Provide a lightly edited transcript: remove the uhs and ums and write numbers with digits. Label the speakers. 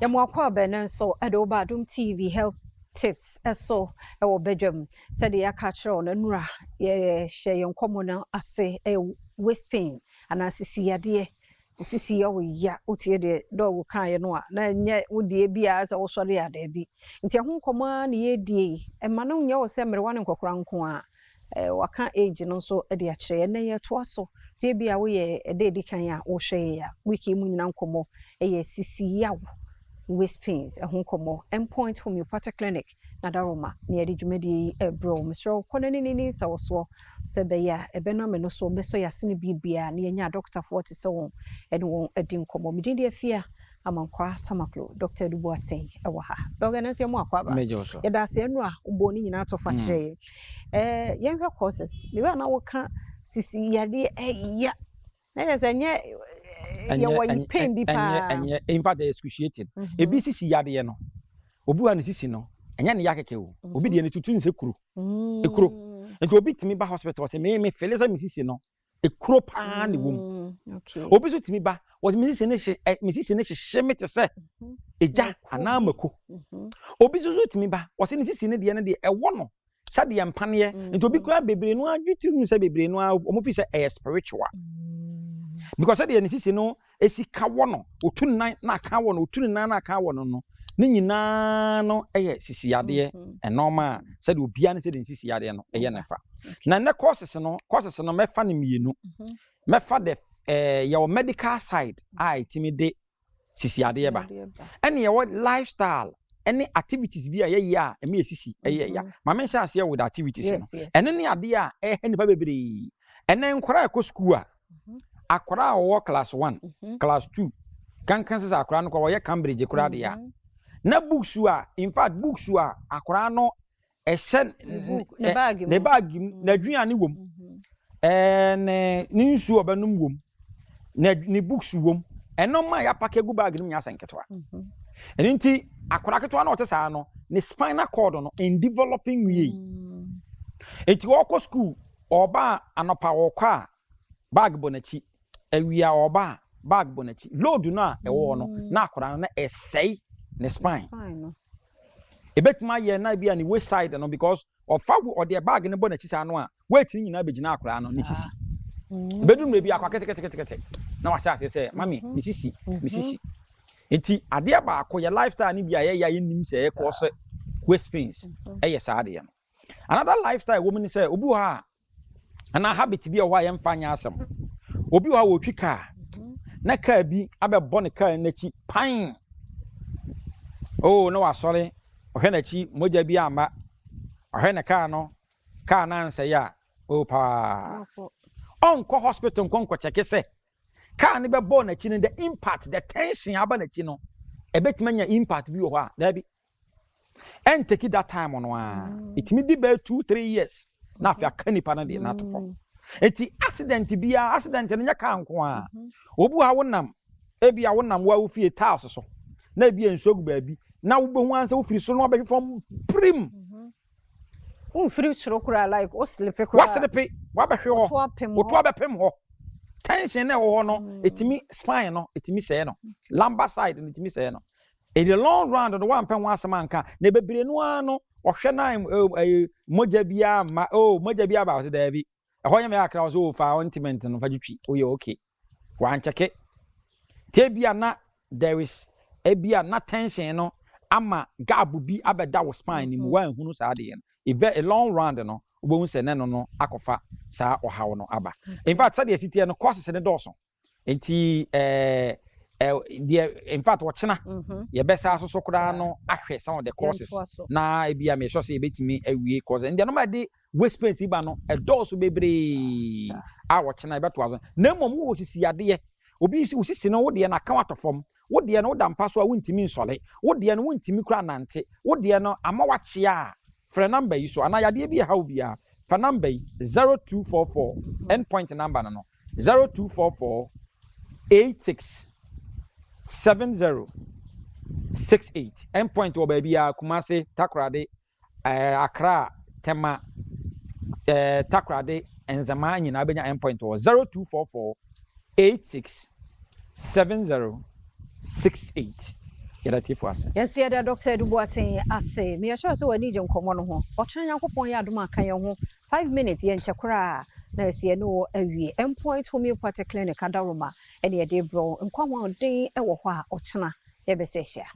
Speaker 1: Yɛma wo akwaaba no nso de wo ba Adom TV Health Tips so wɔ badwam. Sɛdeɛ yɛaka akyerɛ wo no, nnora yɛhyɛ yɛn nkɔmmɔ no ase ɛyɛ waist pain anaa sisi yadeɛ. Wo sisi yɛ wo ya, wotie deɛ dɔg kaeɛ no a, na ɛnyɛ wo deɛ biara sɛ wosɔre a daabi. Nti ɛho nkɔmmɔ ara na yɛredie yi. Ɛma no nyɛ wo sɛ mmerewa ne nkɔkora nko ara. Waka age no nso de akyerɛ yɛn. Ɛnnɛ yɛretoa so. Nti ebia woyɛ ɛda edi kan a wohwɛ yɛn a, week yi mu nyinaa nkɔmmɔ yɛ sisi yaw, waist pains ɛho nkɔmmɔ. Endpoint Homeopathic Clinic na Daroma na yɛde dwumadie yi rebrɛ wo. Mesrɛ wo kɔ na ne nini nsawɔsoɔ sɛ ɛbɛyɛ a ɛbɛnam ɛno so bɛsɔ yɛn asene biribiara na yɛanya adɔkotafoɔ te sɛ wɔn ne wɔn adi nkɔmmɔ. Me din de Afia Amankwaa Tamaklo, Dɔkta Adu Boateng wɔ ha. Dɔk, ɛno nso yɛma wo akwaaba.
Speaker 2: Megye wo so.
Speaker 1: Yɛda ase ɛno a wobɔɔ ne nyinaa tɔfa kyerɛɛ yɛn. Yɛnhwɛ causes. The way a na woka sisi yadeɛ ɛya. Na kyerɛ sɛ ɛnyɛ yɛwɔ pain bi paa.
Speaker 2: Ɛnyɛ, in fact, ɛyɛ excruciating. Ebi sisi yadeɛ no, obi wa ne sisi no, ɛnyɛ ne ya kɛkɛ o. Obi deɛ ne tutu nsɛ kuro. Ekuro. Nti obi tumi ba hospital sɛ me feel sɛ me sisi no, ekuro paa ne wom. Obi nso tumi ba, wɔsɛ me sisi ne hye, ɛ me sisi ne hyehye me te sɛ egya anaa mako. Obi nso so tumi ba, wɔsɛ ne sisi ne deɛ no deɛ ɛwɔ no sɛdeɛ mpaneɛ. Nti obi koraa bebree no adwe tiri mu sɛ bebree no a wɔn fi sɛ ɛyɛ spiritual. Because sɛdeɛ ne sisi no esi ka wɔ no, otu ne nan na aka wɔ no, otu ne nan na aka wɔ no no, ne nyinaa no yɛ sisi yadeɛ ɛnɔɔma a sɛdeɛ obiara ne sɛdeɛ ne sisi yadeɛ no ɛyɛ ne fa. Na nnɛ causes no mɛfa ne mmienu. Mɛfa the yɛwɔ medical side a ɛtumi de sisi adeɛ ba, ɛne yɛwɔ lifestyle ɛne activities bi a yɛyɛ a ɛma yɛ sisi ɛyɛ ya. Maame nhyɛ aseɛ with activities no. Ɛno ne adeɛ a ɛhɛ nipa bebree. Ɛnɛ nkwaraa a ɛkɔ school a, akwaraa a ɔwɔ class one, class two, kankan sɛ akwaraa no kɔ ɔyɛ Cambridge koraa deɛ a, na books a, in fact, books a akwaraa no ɛhyɛ
Speaker 1: ne bag mu,
Speaker 2: ne bag mu, n'aduane wɔ mu, ne nsuo a ɔbɛnom wɔ mu, ne books wɔ mu, ɛnɔɔma a yɛapack agu bag no mu nyɛ asɛ nketewa. Ɛno nti akwaraa ketewa no a ɔte saa no, ne spinal cord no in developing wie. Nti ɔkɔ school, ɔba anɔpa ɔkɔ a, bag bɔ n'akyi, awia ɔba a, bag bɔ n'akyi. Load no a ɛwɔ hɔ no na akwaraa no na ɛsɛe ne spine. Ebetumi ayɛ na ebi a ne waist side no, because ɔfa ɔde bag no bɔ n'akyi saa no a, weight no nyinaa bɛgyina akwaraa no ne sisi. Ebeduru mmerɛ bi akwa ketekete na wahyɛ aseɛ sɛ, "Mami, me sisi, me sisi." Nti adeɛ baako yɛ lifestyle no bi a yɛyɛ a yɛnim sɛ ɛkɔ sɛ waist pains ɛyɛ saa adeɛ no. Another lifestyle wɔ mu ne sɛ obi wɔ hɔ a, anaa habit bi a wɔ hɔ a yɛmfa nyɛ asɛm. Obi wɔ hɔ a wɔtwi kaa na kaa bi abɛbɔ ne kaa n'akyi pan oh, na wasɔre ɔhwɛ n'akyi, mogya bi amma, ɔhwɛ ne kaa no, kaa no ansɛe a, oh paa, ɔnkɔ hospital nkɔ nkɔkyɛke sɛ kaa no bɛbɔ n'akyi no, the impact, the tension aba n'akyi no, ɛbɛtumi anya impact bi wɔ hɔ a. Daabi, ɛntake that time no a, ɛtumi di bɛyɛ 2, 3 years na afei aka nipa no deɛ n'ato fam. Eti accident biara, accident no nyɛ kaa nko a. Obi wɔ ha, wonam, ebi a wonam wo a wofie tiles so na ebi a nsuo gu baabi na wobɛhu ansa wofiri soro na wabɛhwe fam pirim.
Speaker 1: Womfiri soro koraa, like wo slip koraa.
Speaker 2: Waslip wabɛhwe hɔ.
Speaker 1: Woto apem hɔ.
Speaker 2: Woto abɛpem hɔ. Tension na ɛwɔ hɔ no ɛtumi spine no, ɛtumi sɛɛ no, lumbar side no ɛtumi sɛɛ no. In the long run no, wampɛ ho asɛm anka na bebree no ara no, ɔhwɛ na ɛɛ mogya biara ma oh, mogya biara ba, ɔsɛ daabi, ɛhɔ nyɛ mɛ akra, ɔsɛ o fa ointment no fa twitwi, oyɛ okay. Wankyɛke tie bi a na there is ebi a na tension no ama gap bi abɛda wo spine no mu, wanhunu saa adeɛ no. If a long run no, wobɛhu sɛ ne no akɔfa saa ɔhaw no aba. In fact, sɛdeɛ ɛsi teɛ no, causes ne dɔɔso. Nti ɛɛ deɛ, in fact, ɔkyena yɛbɛsa so so koraa no ahwɛ some of the causes na ebi a mehwɛ sɛ yɛbɛtumi awie causes. Ndeɛ no ma ɛde waist pains yi ba no ɛdɔɔso bebree a, ɔkyena yɛbɛtoa so. Na mmom wowɔ sisi adeɛ, obi wo sisi no, wo deɛ no aka watɔ fam, wo deɛ no woda mpa so a wontumi nsɔre, wo deɛ no wontumi kora nante, wo deɛ no ama wakyea a, frɛ number yi so anaa yadeɛ bi ɛha wo biara, fa number yi, 0244, endpoint number no 0244 86 70 68. Endpoint wɔ baabi a Kumase, Takoradi, Accra, Tema, Takoradi, Nzema nyinaa bɛnya endpoint wɔ 0244 86 70 68. Yɛda tiefo ase.
Speaker 1: Yɛn nso yɛda Dr. Adu Boateng ase. Meyɛ sure sɛ w'ani gye nkɔmmɔ no ho. Ɔkyena Nyankopɔn yɛ adom a ka yɛn ho 5 minutes yɛnkyɛ koraa na ɛsɛ yɛne wo awie. Endpoint Homeopathic Clinic Adaworoma ɛne yɛde brɛ wo. Nkwa ho ahoɔden wɔ hɔ a ɔkyena yɛbɛsɛ ahyia.